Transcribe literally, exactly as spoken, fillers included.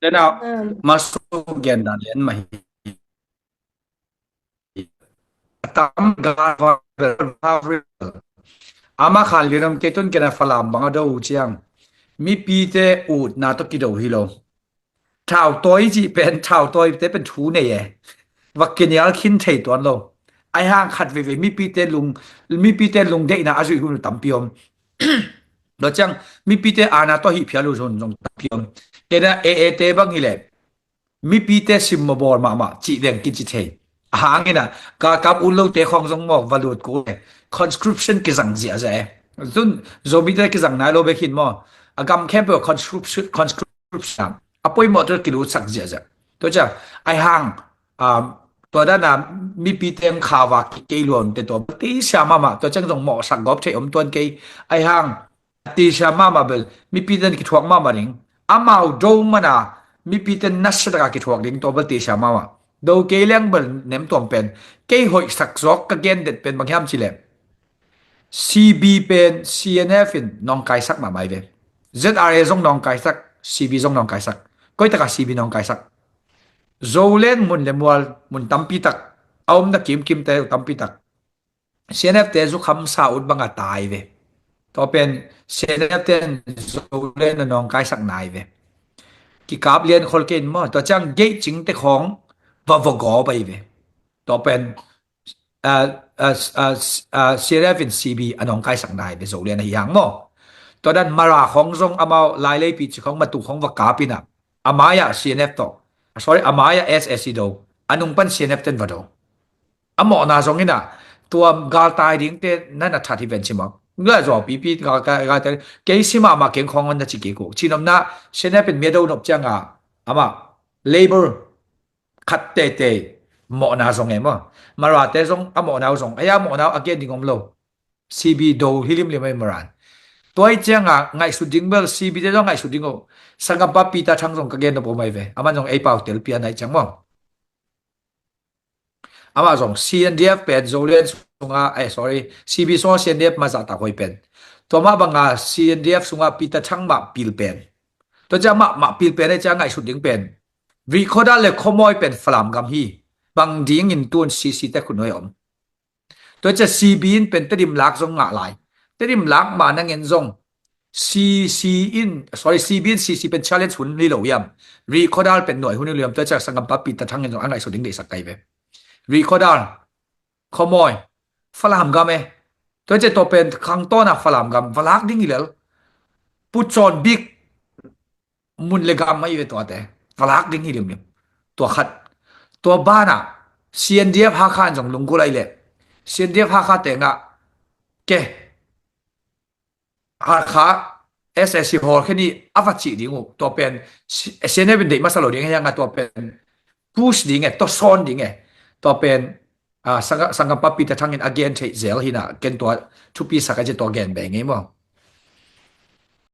Tena, um, masu gen dan len mah hi. A tam ga va, va, va, ama khan liram kei tun kena Falam bang a do uh ciang. Mipite utna tawh kido hi lo. Thautawi cih pen, thautawite pen thu nei e. Va kinial khin thei tuan lo. Ai hang khat veve mipite lung, mipite lungdeihna a zuih hun uh tampi om. Lo ciang, mipite ana tawh hih phial uh zong, zong tampi om. Kena e e te bang hi le. Mipite sim mawbawl mahmah, cih deng kici thei. A hang ina, galkap ut lote khawng zong maw, va lut kul e. Conscription kizang ziahziah e. Zun, Zomite kizang nai lo bek hin maw. A gam khempeuh conscription, conscription. A poimawh tua kilutsak ziahziah. Tua cia, ai hang, um, tua dana mipite ang khava ki kei luan te tua. Ti sia mahmah, tua ciang zong mawhsak gawp thei om tuan kei. Ai hang, a ti sia mahmah bel, mipite ang kithuak mahmah ding. Amau do mana, mipite nasia taka kithuak ding tua bel ti sia mahmah. Do kei leng bel nem tuam pen. Kei hoihsak zawk ka gen det pen bang hiam cileh. C B pen C N F in nawngkaisak mahmah hi ve. Z R A zong nawngkaisak, C B zong nawngkaisak. Koitakah C B nawngkaisak. Zoland mun le mual, mun tampi tak, a omna kimkimte uh tampi tak. C N F te zukham sa ut banga tai ve. Tua pen C N F ten Zoland a nawngkaisak nai ve. Kikap lian khol kein maw, tua ciang gate cingte khawng va vogawp ahi ve. Tua pen, ah, ah, ah, ah, C N F in C B a nawngkaisak nai ve Zoland ahi hang maw. Tua dan Mara khawng zong amau Laileipi ci khawng matu khawng va kap ina. A mai-ah C N F tawh. Sorry, a mai-ah S S C do. A nung pan C N F ten va do. A mawhna zong ina, tua galtai dingte na na that hi ven ci maw. Nga zaw pipi galtai, galtai. Kei si mahmah keng khawng na ci kik uh. Cinomna, C N F in mia do nop cianga, ama, labor, khat tete, mawhna zong e maw. Marate zong, a mawhna uh zong. Aya mawhna uh a gen ding om lo. C B do hi limlim a Maran. Tua hi cianga ngaihsut ding bel, C B te zong ngaihsut ding uh. Sanggampa Peter Thang zong ka gen nop om ahi ve. Aman zong ei pau telpi a nai ciang maw. Amah zong C N D F pen Zoland sunga, eh, sorry, C B sunga C N D F mah zahtak hoi pen. Tua mah banga C N D F sunga Peter Thang mah pil pen. Tua ciang mah, mah pil pen eh ciang ngaihsut ding pen. Rihkhawdal le Khawmawi pen Falam gam hi. Bang dingin tun C C te khut nuai om. Tua ciang C B in pen Tedim lak zong ngah lai. Tedim lak ma nangen zong C C in, sorry, C B in C C pen challenge hun hi lo hiam. Rihkhawdal pen nuai hun hi lo hiam. Tua ciang sanggampa Peter Thang in zong a ngaihsut ding deihsak kai ve. Rihkhawdal, Khawmawi, Falam gam e. Tua ciang tua pen khangtawna Falam gam, va lak ding hi lel. Pu Cawn Bik, mun le gam mah hi ve tuate. Va lak ding hi limlim. Tua khat. Tua bana, C N D F Hakha in zong lunggulh ahi le. C N D F Hakha tengah, ke. Hakha, S S C hawl khen hi a va cih ding uh. Tua pen, C-, C N F in deih masa lo ding, hianga tua pen, push ding e, tua sawn ding e. Tua pen, ah, sangga-, sanggampa Peter Thang in a gen theih zel hina, ken tua thupi sak a ci tua gen be ngei maw.